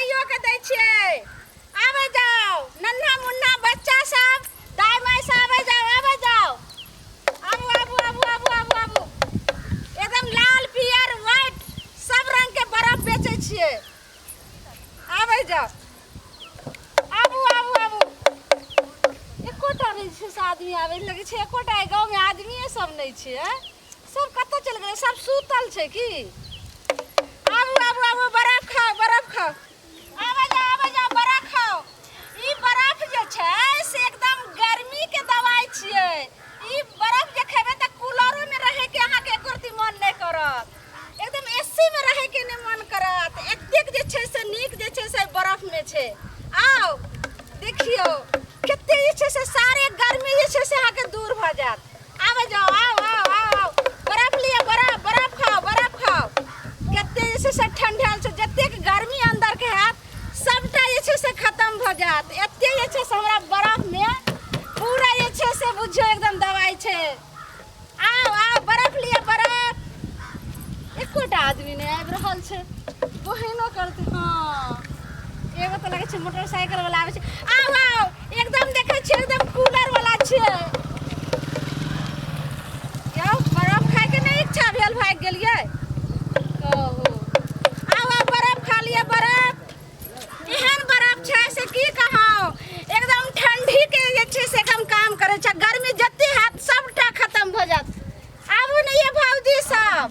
सइयो के दै छियै। आबै जाउ नन्हा मुन्ना बच्चा सब, दाइ माइ सब, आबै जाउ, आबै जाउ, आबू आबू आबू आबू आबू आबू। एकदम लाल पियर व्हाइट सब रंग के बर्फ बेचै छियै। आबै जाउ, आबू आबू आबू। एकोटा नहि छै से आदमी आबै लगै छै, एकोटा एहि गाँवमे आदमिए सब नहि छै। आँय, सब कतऽ चलि गेलै? सब सुतल छै की? आबू आबू आबू, बर्फ खाउ, बर्फ खाउ। आबै जाउ, आबै जाउ, बर्फ खाउ। ई बर्फ जे छै से एकदम गर्मी के दवाई छियै। ई बर्फ जे खेबै तऽ कूलरो में रहे के अहाँके एको रत्ती मन नहि करत, एकदम एसी में रहे के नहि मन करत। एतेक जे छै से नीक जे छै से बर्फ में छै। आउ देखियौ कते जे छै से सारे गर्मी जे छै से अहाँके दूर भऽ जायत। आबै जाउ, आउ आउ आउ आउ, बर्फ लिअ, बर्फ, बर्फ खाउ, बर्फ खाउ। कते जे छै से ठंडायल छै, जतेक गर्मी अंदर के हैत सबटा जे छै से खत्म भऽ जायत। एते जे छै से हमरा बर्फ में पूरा जे छै से बुझियौ एकदम दवाई छै। आउ आउ, बर्फ लिअ, बर्फ। एकोटा आदमी नहि आबि रहल छै। बहिनो करतै। हँ, एगो तऽ लगै छै मोटरसाइकिल वाला आबै छै। आउ आउ, एकदम देखै छियै एकदम कूलर वाला छियै। यौ, बर्फ खायके नहि इच्छा भेल, भागि गेलियै? कहू। आउ आउ, बर्फ खा लिअ, बर्फ। एहन बर्फ छै से की कहौ, एकदम ठंडी के जे छै से एकदम काम करै छै। गर्मी जते हैत सबटा खत्म भऽ जायत। आबू ने ये भौजी सब,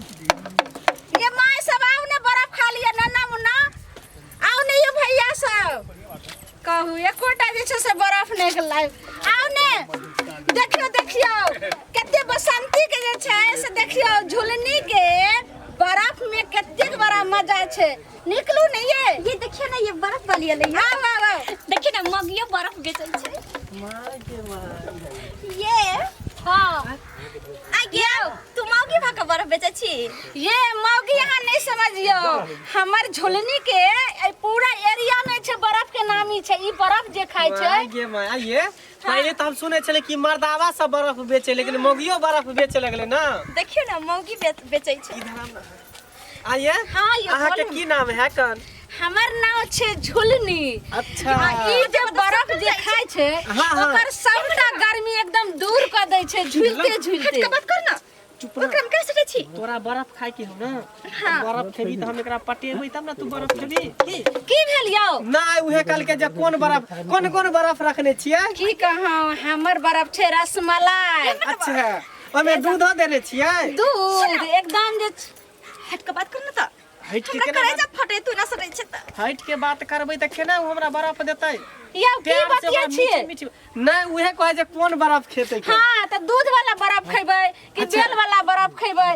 ये माय सब, आउ ने बर्फ खा लिअ। नन्ना मुन्ना आउ ने, ये भैया सब। कहू, एकोटा जे छै से बर्फ नहि लाइब। आउ ने, देखियौ देखियौ कते बसंती के जे छै से देखियौ झुलनी के बर्फ में कतेक बड़ा मजा छै। निकलू ने ये। ये देखियो ना, ये बर्फ वाली अलै है। आउ आउ आउ, देखियो ना, मगियो बर्फ बेचै छै। ये हाँ। आ ये तू मौगी भऽ के बर्फ बेचै छी? ये मौगी अहाँ नहीं समझियो, हमर झुलनी के ए पूरा एरिया में छै बर्फ के नामी छै। ई बर्फ जे खाय छै। माय गे माय, आइए पहिले तऽ हम सुनै छलै कि मर्दावा सब बर्फ बेचे, लेकिन मौगियो बर्फ बेचे लगलै ना। देखियो ना, मौगी बेचै छै। आइए। हाँ, ये अहाँके बोलू। की नाम है कन? हमर नाम छै झुलनी। अच्छा। आ ई जे बर्फ जे खाय छै हाँ, हाँ। ओकर सबटा गर्मी एकदम दूर कऽ दै छै झुलते झुलते। हट के बात कर ना। चुप रह। ओकरा हम कहि सकै छी? तोरा बर्फ खाय के हौ ना? बर्फ खेबी तऽ हम एकरा पटेबै तब ना तू बर्फ खेबी की? की भेल यौ? ना उहे कहलकै जे कोन बर्फ, कोन कोन बर्फ रखने छियै? की कहौ, हमर बर्फ छै रसमलाई। अच्छा, ओहिमे दूधो देने छियै? दूध एकदम जे हट के बात कर ना तऽ। हटि के हमरा केना करै बात जा फटे तू ना सकै छै तऽ। हटि के बात करबै तऽ केना ओ हमरा बर्फ देतै? यौ की प्यार से बतिया ओकरा छियै? मीठी मीठी नहि, उहे कहै जे कोन बर्फ खेतै कोन? हाँ, तऽ दूध वाला बर्फ खेबै कि अच्छा। बेल वाला बर्फ खेबै?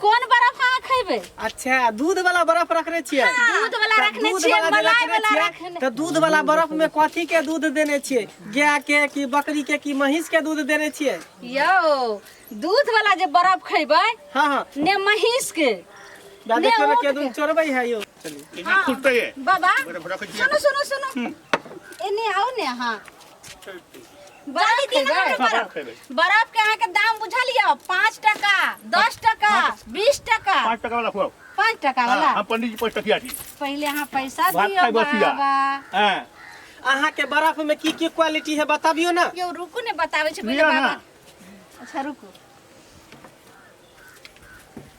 कोन बर्फ अहाँ खेबै? अच्छा, दूध वाला बर्फ रखने छियै? दूध वाला तऽ रखने दूध छियै, वाला जे मलाई रखने वाला छियै, रखने। तऽ दूध वाला बर्फ में कथी के दूध देने छियै? गाय के कि बकरी के कि महींस के दूध देने छियै? यौ, दूध वाला जे बर्फ खेबै हाँ हाँ ने महींस के दा ने देखियौ ने ऊँट के दूध के। चोरबै है यौ। चलिए। इहाँ खुटतै ये। बाबा, बरफ रखै छियै। सुनू सुनू सुनू, एने आउ ने अहाँ। बर्फ जल्दी दिना खेबै? हमरा बर्फ खेबै। बर्फ के अहाँके दाम बुझलियौ? 5 टका, 10 टका, 20 टका। 5 टका वाला खुआउ। 5 टका वाला? हाँ, हम पंडित जी 5 टकिया छी। पहिले अहाँ पैसा भात दियौ खाइ बसिया। बाबा। हाँ। अहाँके बर्फ में की की क्वालिटी है बताबियौ ना। यौ रुकू ने, बताबै छी पहिले लिअ ना। बाबा। अच्छा रुकू।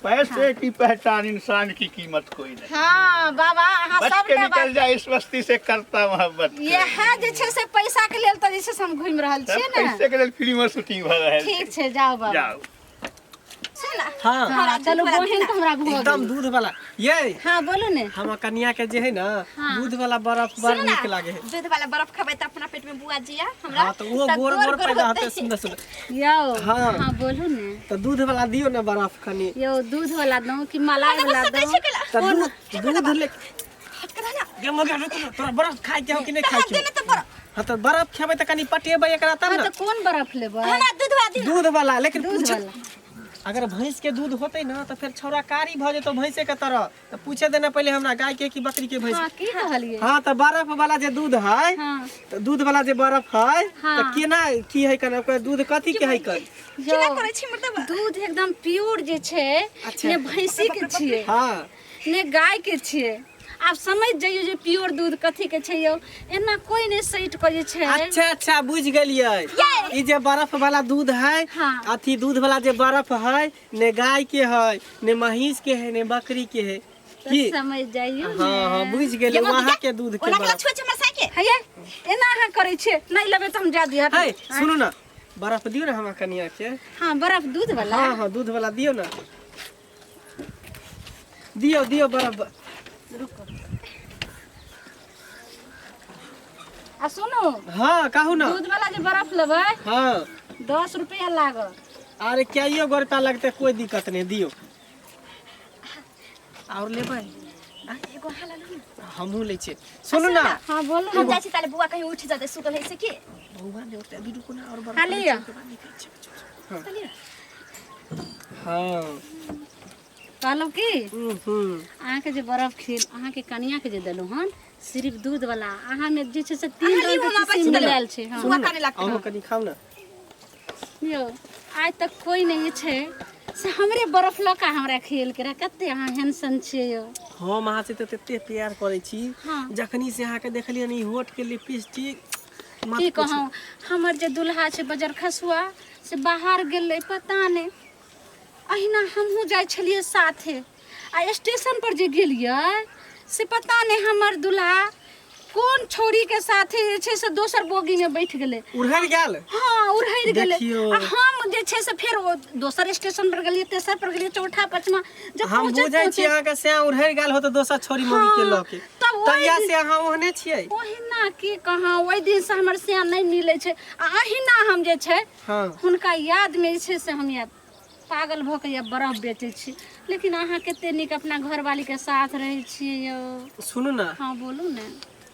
पैसे की पहचान इंसान की कीमत कोई नहीं। हाँ बाबा, अहाँ बच के सबटा निकल बात जाए इस बस्ती से करता मोहब्बत कोई। इएह जे छै से पैसा के लेल तऽ जे छै से हम घुमि रहल सब छियै ने। पैसे के लेल फ्री में शूटिंग भऽ रहल छै। ठीक छै, जाउ बाबा। जाउ। सुन ना। हाँ। हाँ, चलू दूध वाला बहिन तऽ हमरा भऽ एकदम गेल। दूध वाला ये। हाँ बोलू ने। हमर कनिया के जे है ना हाँ। दूध वाला बर्फ बड़ सुन ना, नीक लागे है। दूध वाला बर्फ खेबै तऽ अपना पेट में बुआ जिया हमरा। हाँ, तऽ ओहो तऽ गोर गोर पैदा होतै। होतै सुन्दर सुन्दर। यौ। हाँ। हाँ बोलू ने। तऽ दूध वाला दियौ ने बर्फ कनी। यौ दूध वाला दौ कि मलाई हमरा वाला सकै दौ? छै केला। तऽ दूध ले हट के रह ना। गे मगर रुक ना, तोरा बर्फ खाय के हो कि नहि तऽ खाय हट के हो? दे ना तऽ बर्फ। हाँ तऽ बर्फ खेबै तऽ कनी पटेबै एकरा तब हाँ ना। तऽ कोन बर्फ लेबै? हमरा दूध वाला दियौ। दूध वाला, लेकिन दूध पूछ वाला। अगर भैंस के दूध होते ना तो फिर छौड़ा कारी भऽ जेतौ भैंसे के तरह। तऽ पूछे देना पहले हमरा गाय के कि बकरी के भैंस। हाँ की कहलिए? हाँ तऽ बर्फ वाला जे दूध है, हाँ। तऽ दूध वाला जे बर्फ है, हाँ। तऽ केना की है कन ओकर दूध कथी के है कन? केना करै छी मर्दबा? दूध एकदम प्योर जे छै, अच्छा। ने भैंसी के छियै हाँ। ने गाय के छियै, आब समझ जइयो जे प्योर दूध कथी के छै यौ एना कोई नहि सटि कऽ जे छै अच्छा अच्छा बुझ गेलियै ई जे बर्फ वाला दूध है हाँ। अथी दूध वाला जे बर्फ है ने गाय के है ने महींस के है ने बकरी के है तऽ की समझ जइयो हाँ हाँ बुझ गेलियै वहाँ के दूध के ओना केना बर्फ छुए छै हमर साइके हैया एना अहाँ करै छियै नहि लेबै तऽ हम जा दिअ है सुनू ना बर्फ दियौ ना हमरा कनिया के हाँ बर्फ दूध वाला हाँ हाँ दूध वाला दियौ ना दियौ दियौ बर्फ आ सुनू हाँ कहू ना दूध वाला जे बर्फ लेबै हाँ 10 रुपया लागत अरे क्या गो रुपया लगते कोई दिक्कत नहीं दियो और लेबै एगो अहाँ लऽ लू ने। हमहूँ लै छियै सुनू ना हाँ बोलू हम जाइ छी ताले बुआ कहीं उठि जेतै सुतल है से की बौआ ने उठते अभी रुको ना और बर्फ हाँ लिअ हाँ कहलहुँ की हम्म अहाँके जे बर्फ खेल अहाँके कनियाके जे देलहुँ हन सिर्फ दूध वाला अहाँमे जे छै से तीन अहाँ लिउ, रंगके हम किसिम अपन मिलायल छै हाँ बुआ काने लागतै अहूँ कनि खाउ ना यौ आइ तक कोइ नहि छै से हमरे बर्फ लऽ कऽ हमरा खेल के रहे कते अहाँ हैंडसम छियै यौ हम अहाँ से तऽ तते प्यार करै छी हाँ। जखनी से अहाँके देखलियै ई होठ के लिपस्टिक मत की पूछू। कहूँ हमर जे दुल्हा छै बजर खसुआ से बाहर गेलै पता नहि अहिना हमहूँ जाइ छलियै साथे आ स्टेशन पर जे गेलियै से पता नहि हमर दुल्हा कोन छौड़ी के साथे जे छै से दोसर बोगी में बैठ गेलै उड़हर गेल हाँ उड़हरि गेलै देखियौ। आ हम जे छै से फेर ओ दोसर स्टेशन पर गेलियै तेसर पर गेलियै चौथा पाँचमा जब हम पहुँचैत बुझै छी पहुँचैत अहाँके से उड़हर गेल होत दोसर छोरी मौगी के हाँ, लऽ के तब ओहि तहिया दिन- से अहाँ ओहने छियै ओहिना की कहाँ ओहि दिनसँ हमर सिया नहि मिलै छै आ अहिना हम जे छै हाँ हुनका यादमे जे छै से हम या पागल भऽ कऽ या बर्फ बेचै छी लेकिन अहाँ कते नीक अपना घरवालीके साथ रहै छियै यौ सुनू ने हाँ बोलू ने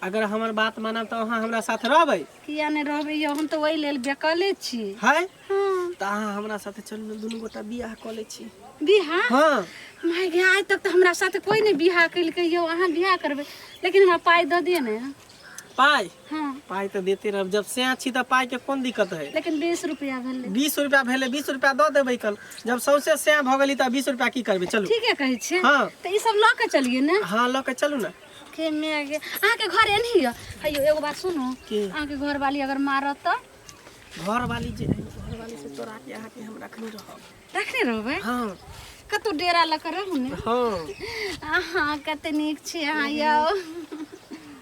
अगर हमर बात मानब तऽ अहाँ हमरा साथ रहबै किया नहि रहबै यौ हम तऽ ओहि लेल बेकले छी है हाँ तऽ अहाँ हमरा साथे चलू ने दुनू गोटा बियाह कऽ लै छी बियाह हाँ माय गे आइ तक तऽ हमरा साथ कोइ नहि बियाह केलकै यौ अहाँ बियाह करबै लेकिन हमरा पाइ दऽ दिअ ने पाइ हाँ पाइ तऽ देते रहब जब से छी तऽ पाइ के कोन दिक्कत है लेकिन 20 रुपया भेलै 20 रुपया भेलै 20 रुपया दऽ देबै कल जब सौंसे सैं भऽ गेली तऽ 20 रुपया की करबै चलू ठीके कहै छियै हाँ तऽ ई सब लऽ कऽ चलियै ने हाँ लऽ के चलू ने के माय गे अहाँके घर एनही यऽ हैयो एगो बात सुनू की? अहाँके घरवाली अगर मारत तऽ घरवाली जे है घरवाली से चोरा के अहाँके हम रखने रहब रखने रहबै हाँ कतहु डेरा लऽ कऽ रहू ने हाँ अहाँ कते नीक छी अहाँ यौ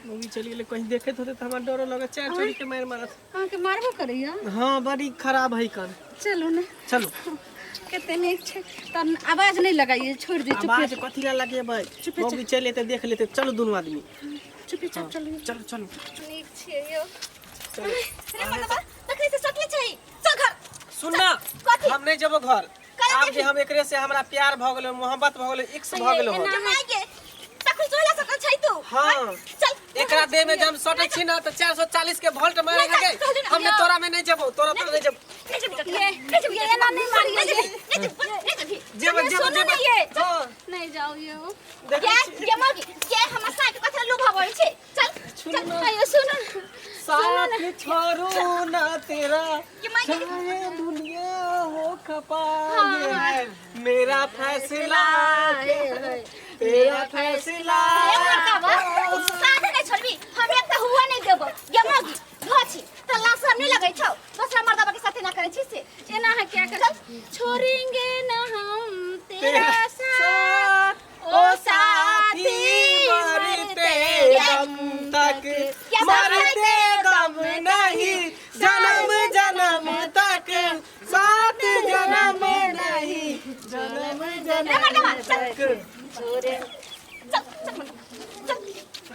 मम्मी चलि गेलै कहीं देखैत होतै तऽ हमरा डरो लगत चारि चोरी के मारि मारत अहाँके मारबो करैया हाँ बड़ी खराब है कन चलू ने चलू कते नीक छै तऽ आवाज नहि लगाइए छोड़ि दियौ चुपे आवाज कथी ला लगेबै मम्मी चलि एतै देख लेतै चलू दुनू आदमी चुपे चाप चलू चलू चलू नीक छियै यौ रे मर्दबा तखने से सटले छै चल घर सुन ना कथी? हम नहीं जेबो घर काहे आब जे हम एकरे से हमरा प्यार भ गेलो मोहब्बत भ गेलो इश्क भ गेलो के माय गे तखन सोला सकल छै तू हाँ। चल एकरा देह में जब हम सटे छी ना तो 440 के वोल्ट मारे नहीं, लगे चल, चल, हम ने तोरा में नहीं जेबो तोरा तो नहीं जेबो नहीं जेबी तखन ये नहीं जेबी ये एना नहीं मारिए नहीं ये जेबी नहीं जेबी नहीं जेबी जेबो ये जेबो सुनू जेबो ने ये। हाँ नहीं जाओ यौ देखै ये ये मगी ये हमर साथ कथा लोभाबै छै चल सुन ना अयो सुनू साथ छोड़ू ना तेरा ये माय गे चाहे दुनिया हो खपा ये है मेरा फैसला है, तेरा फैसला ए मर्दबा साथ नहीं छोड़बी हम एक त हुआ नहीं देबो ये मगी घोची त लाशा नहीं लगै छौ दोसरा मर्दबा के साथे ना करै छी से एना अहाँ क्या कर छोड़ेंगे ना हम तेरा साथ साथ ओ साथी मरते दम तक मरते दम नहीं जन्म जन्म तक सात जन्म नहीं जन्म जन्म तक छोड़े चल चल मर्दबा, चल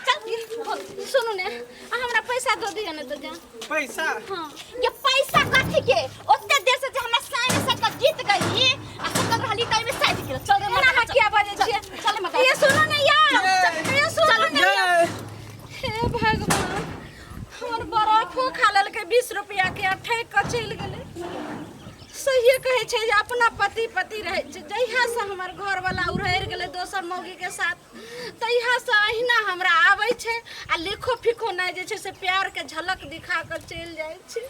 चल सुनू ने अहाँ हमरा पैसा दऽ दिअ ने तऽ जा पैसा हाँ ये पैसा कथी के ओते देर से जे हमरा साइन से के गीत गई आ सकल रहली तई में साइड के चल रे एना मर्दबा अहाँ किया बजै छियै चल मर्दबा ये सुनू ने यार ये सुनू ने जय हे भगवान हमर बरफो खा लेलकै 20 रुपया के आ ठकि कऽ चलि गेलै सहिए कहै छै जे अपना पति पति रहै छै जहियासँ हमर घरवला उड़हरि गेलै दोसर मौगीके साथ तहियासँ अहिना हमरा आबै छै आ लिखो फिखो नहि जे छै से प्यारके झलक दिखा कऽ चलि जाइ छै।